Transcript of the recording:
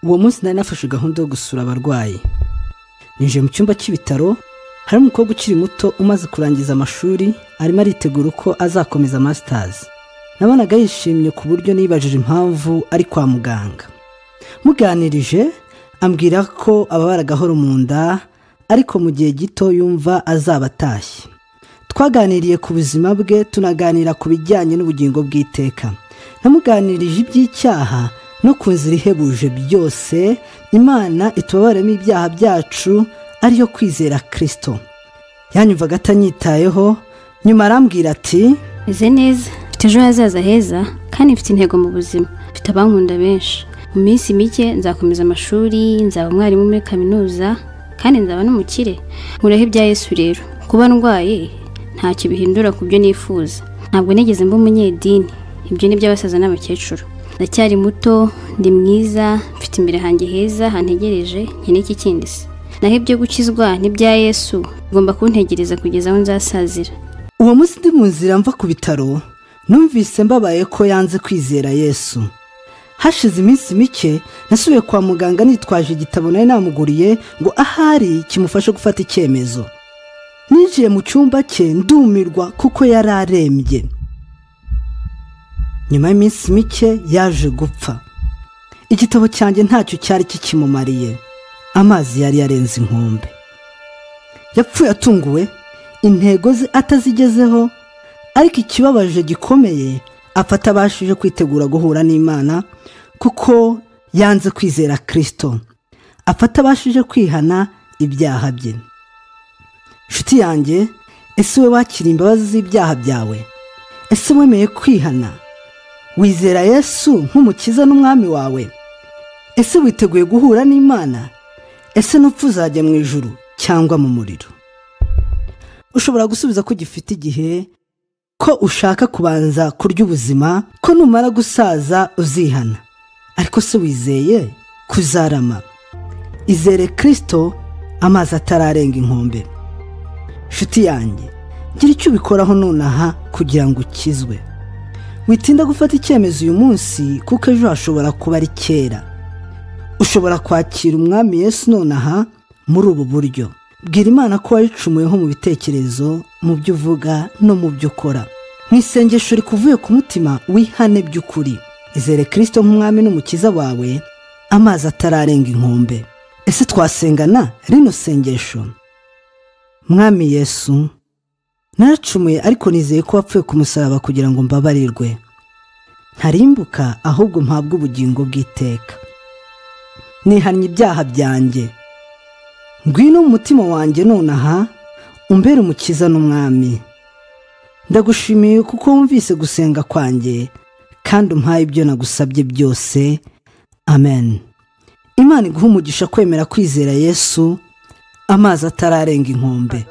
Uwo munsi nari nafashe gahunda yo gusura abarwayi. Ninjiye mu cyumba cy'ibitaro, hari umukobwa ukiri muto umaze kurangiza amashuri, arimo aritegura uko azakomeza masters. Nabonaga yishimye ku buryo nibajije impamvu ari kwa muganga. Muganirije ambwira ko ababara gahoro mu nda, ariko mu gihe gito yumva azaba atashye. Twaganiriye ku buzima bwe, tunaganira ku bijyanye n'ubugingo bw'iteka. Namuganirije iby'icyaha no ku nzira ihebuje byose Imana itubabaremo ibyaha byacu, ariyo kwizera Kristo. Yanyumvaga atanyitayeho, nyuma arambwira ati: Meze neza, mfite ejo hazaza heza kandi mfite intego mu buzima, mfite abankunda benshi. Mu minsi mike nzakomeza amashuri, nzaba umwarimu muri kaminuza kandi nzaba n'umukire. Nkuraho ibya Yesu rero, kuba ndwaye ntacyo bihindura ku byo nifuza. Ntabwo nigeze mba umunyedini, ibyo ni iby'abasaza n'abakecuru. Ndacyari muto, ndi mwiza, mfite imbere hanjye heza hantegereje, nkeneye iki kindi se? Naho ibyo gukizwa n'ibya Yesu bigomba kuntegereza kugeza aho nzasazira. Uwo munsi ndi mu nzira mva ku bitaro, numvise mbabaye ko yanze kwizera Yesu. Hashize iminsi mike nasubiye kwa muganga nitwaje igitabo nari namuguriye ngo ahari kimufashe gufata icyemezo. Ninjiye mu cyumba cye ndumirwa kuko yari arembye. Nyuma y'iminsi mike yaje gupfa. Igitabo cyanjye ntacyo cyari kikimumariye, amazi yari yarenze inkombe. Yapfuye atunguwe, intego ze atazigezeho, ariko ikibabaje gikomeye apfa atabashije kwitegura guhura n'Imana kuko yanze kwizera Kristo. Apfa atabashije kwihana ibyaha bye. Nshuti yanjye, ese we wakira imbabazi z'ibyaha byawe? Ese wemeye kwihana? Wizera Yesu nk'umukiza n'umwami wawe? Ese witeguye guhura n'Imana? Ese nupfa uzajya mu ijuru cyangwa mu muriro? Ushobora gusubiza ko gifite igihe, ko ushaka kubanza kurya ubuzima, ko numara gusaza uzihana. Ariko se wizeye kuzarama? Izere Kristo amazi atararenga inkombe. Nshuti yanjye, gira icyo ubikoraho nonaha kugira ngo ukizwe. Witinda gufata icyemezo uyu munsi kuko ejo hashobora kuba ari kera. Ushobora kwakira umwami Yesu nonaha muri ubu buryo. Bwira Imana ko wayicumuyeho mu bitekerezo, mu byo uvuga no mu byo ukora. Mu isengesho rikuvuye ku mutima wihane by'ukuri. Izere Kristo nk'umwami n'umukiza wawe, amazi atararenga inkombe. Ese twasengana rino sengesho? Mwami Yesu, naracumuye ariko nizeye ko wapfuye ku musaraba kugira ngo mbabarirwe. Ntarimbuka ahubwo mpabwe ubugingo bw'iteka. Nihannye ibyaha byanjye. Ngwino mu mutima wanjye nonaha, umbere umukiza n'umwami. Ndagushimiye kuko wumvise gusenga kwanjye kandi umpaye ibyo nagusabye byose. Amen. Imana iguhe umugisha kwemera kwizera Yesu amazi atararenga inkombe.